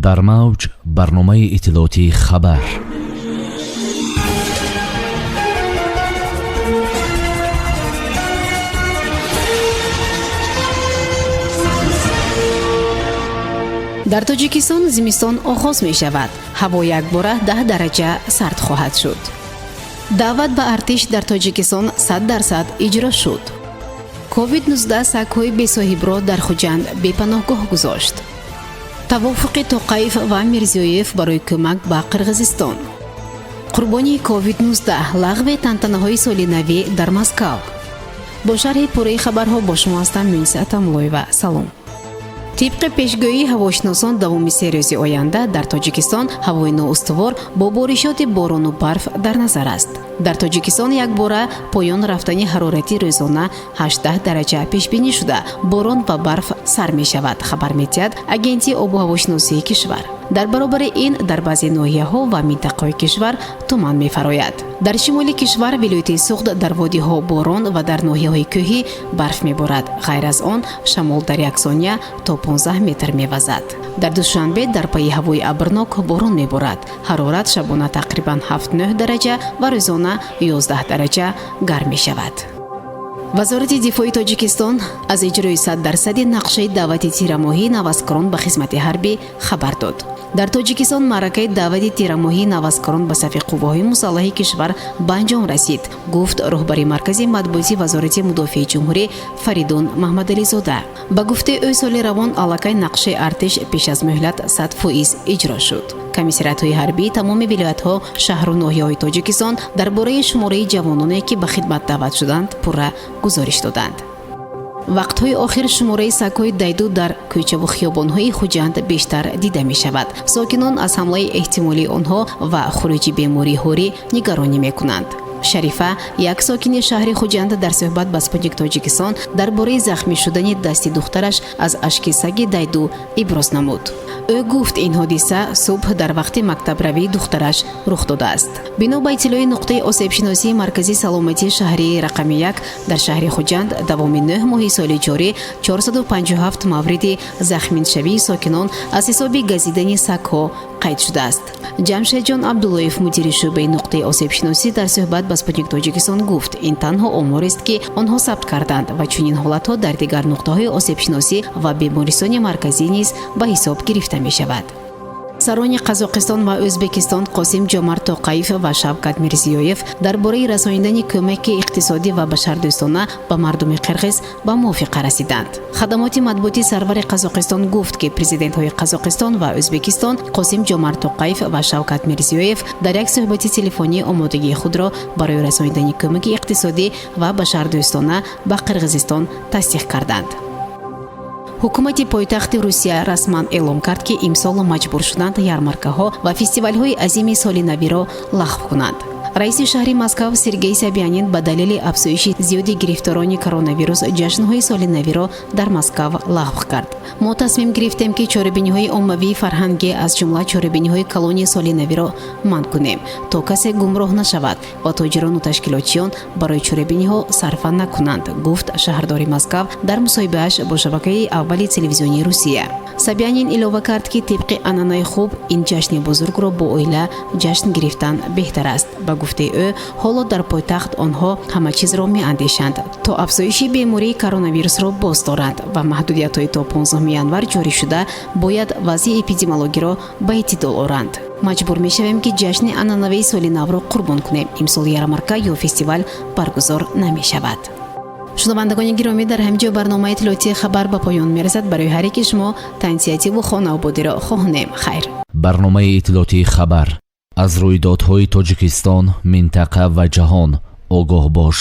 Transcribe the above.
Дар мавҷ барномаи иттилоотии «Хабар». Дар Тоҷикистон зимистон оғоз мешавад. Ҳаво якбора 10 дараҷа сард хоҳад шуд. Даъват ба артиш дар Тоҷикистон 100% иҷро шуд. Ковид-19 сагҳои бесоҳибро дар Хуҷанд бепаноҳгоҳ гузошт. Тавофуқи Тоқаев ва Мирзиёев барои кӯмак ба Қирғизистон. Қурбони Ковид-19, лағви тантанаҳои соли навӣ дар Москав. Бо шарҳи пурраи хабарҳо бо шумо ҳастам Муниса Атамуллоева. Салом. Тибқи пешгӯии ҳавошиносон, давоми 3 рӯзи оянда дар Тоҷикистон ҳавои ноустувор бо боришоти борону барф дар назар аст. Дар Тоҷикистон якбора поён рафтани ҳарорати рӯзона 18 дараҷа пешбинӣ шуда, борон ва барф сар мешавад, хабар медиҳад Агентии обу ҳавошиносии кишвар. Дар баробари ин дар баъзе ноҳияҳо ва минтақаҳои кишвар туман мефарояд. Дар шимоли кишвар, вилояти Суғд, дар водиҳо борон ва дар ноҳияҳои кӯҳӣ барф меборад. Ғайр аз он, шамол дар як сония то 15 метр мевазад. Дар Душанбе дар пайи ҳавои абрнок борон меборад. Ҳарорат шабона тақрибан 7-9 дараҷа ва рӯзона 11 дараҷа гарм мешавад. Вазорати дифои Тоҷикистон аз иҷрои 100 дарсади нақшаи даъвати тирамоҳии наваскарон ба хизмати ҳарбӣ хабар дод. Дар Тоҷикистон маъракаи даъвати тирамоҳии наваскарон ба сафи қувваҳои мусаллаҳи кишвар ба анҷом расид, гуфт роҳбари маркази матбуоти Вазорати мудофиаи ҷумҳурӣ Фаридун Маҳмадализода. Ба гуфтаи ӯ, соли равон аллакай нақшаи артиш пеш аз муҳлат 100% иҷро шуд. Комиссариатҳои ҳарбии тамоми вилоятҳо, шаҳру ноҳияҳои Тоҷикистон дар бораи шумораи ҷавононе, ки ба хидмат даъват шуданд, пурра гузориш доданд. Вақтҳои охир шумораи сагҳои дайду дар кӯчаву хиёбонҳои Хуҷанд бештар дида мешавад. Сокинон аз ҳамлаи эҳтимолии онҳо ва хуруҷи бемории ҳорӣ нигаронӣ мекунанд. Шарифа, як сокини шаҳри Хуҷанд, дар суҳбат ба «Спутник Тоҷикистон» дар бораи захмӣ шудани дасти духтараш аз ашки саги дайду иброз намуд. Ӯ гуфт, ин ҳодиса субҳ дар вақти мактабравии духтараш рух додааст. Бино ба иттилои нуқтаи осебшиносии Маркази саломатии шаҳрии рақами 1, дар шаҳри Хуҷанд давоми 9 моҳи соли ҷорӣ 457 мавриди захминшавии сокинон аз ҳисоби газидани сагҳо қайд шудааст. Ҷамшедҷон Абдуллоев, мудири шӯъбаи нуқтаи осебшиносӣ, дар суҳбат ба «Спутник Тоҷикистон» гуфт, ин танҳо оморест, ки онҳо сабт карданд ва чунин ҳолатҳо дар дигар нуқтаҳои осебшиносӣ ва бемористони марказӣ низ ба ҳисоб гирифта мешавад. Сарони Қазоқистон ва Ӯзбекистон Қосим Ҷомарт Тоқаев ва Шавкат Мирзиёев дар бораи расонидани кӯмаки иқтисодӣ ва башардӯстона ба мардуми қирғиз ба мувофиқа расиданд. Хадамоти матбуоти сарвари Қазоқистон гуфт, ки президентҳои Қазоқистон ва Ӯзбекистон Қосим Ҷомарт Тоқаев ва Шавкат Мирзиёев дар як суҳбати телефонӣ омодагии худро барои расонидани кӯмаки иқтисодӣ ва башардӯстона ба Қирғизистон тасдиқ карданд. Ҳукумати пойтахти Русия расман эълом кард, ки имсол маҷбур шуданд ярмаркаҳо ва фестивалҳои азими соли навиро лағв кунанд. Раиси шаҳри Москав Сергей Собянин ба далели афзоиши зиёди гирифторони коронавирус ҷашнҳои соли навиро дар Москав лағв кард. Мо тасмим гирифтем, ки чорабиниҳои оммавии фарҳангӣ, аз ҷумла чорабиниҳои калони соли навиро манъ кунем, то касе гумроҳ нашавад ва тоҷирону ташкилотчиён барои чорабиниҳо сарфа накунанд, гуфт шаҳрдори Москав дар мусоҳибааш бо шабакаи аввали телевизионии Русия. Собянин илова кард, ки тибқи анъанаи хуб ин ҷашни бузургро бо оила ҷашн гирифтан беҳтар аст. Ба гуфтаи ӯ, ҳоло дар пойтахт онҳо ҳама чизро меандешанд, то афзоиши бемории коронавирусро боз доранд ва маҳдудиятҳои то 15 январ ҷорӣ шуда бояд вазъи эпидемиологиро ба эътидол оранд. Маҷбур мешавем, ки ҷашни анъанавии соли навро қурбон кунем. Имсол ярмарка ё фестивал баргузор намешавад. Шунавандагони гиромӣ, дар ҳамин ҷо барномаи иттилоотии «Хабар» ба поён мерасад. Барои ҳар яки шумо тансиҳативу хонаободиро хоҳонем. Хайр. Барномаи иттилоотии «Хабар». Аз рӯйдодҳои Тоҷикистон, минтақа ва ҷаҳон огоҳ бош.